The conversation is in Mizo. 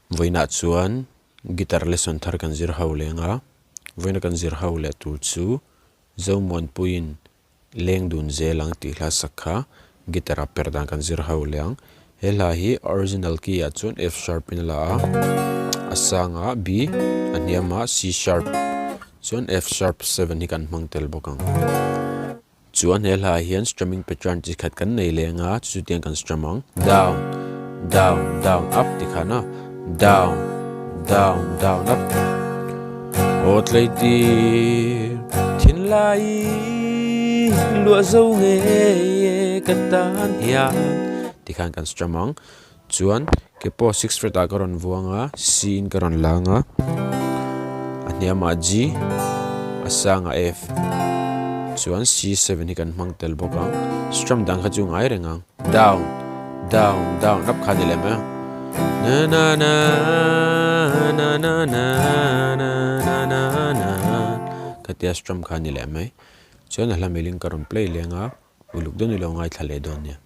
Vawiinah chuan guitar lesson thar kan zir ho leng a, vawiina kan zir ho leh tur chu Zomuanpuiin leng dun zel ang tih hla sak kha guitar ah per dan kan zir ho leh ang. He hla hi original key ah chuan F sharp in a la a, a sangah B, a hniamah C sharp chuan F sharp seven hi kan hmang tel bawk ang. Chuan he hla ah hian strumming pattern chi khat kan nei leng a, chu chutiang kan strum ang, down, down, down, up ti khan a, down, down, down, up. Aw tleitir thinlai luah zo ngei e ka tan hian ti khan kan strum ang. Chuan ke pawh six fret ah ka rawn vuang a, C in ka rawn lang a, a hniamah G, a sangah F, chuan C seven hi kan hmang tel bawk ang, strum dang kha chu ngai reng ang, down, down, down up kha a ni leh mai a, na na na na na na na na na na khatia strum kha a ni leh mai, chuan a hla milin ka rawn play leng a, uluk deuh ni lo ngaithla leh dawn nia.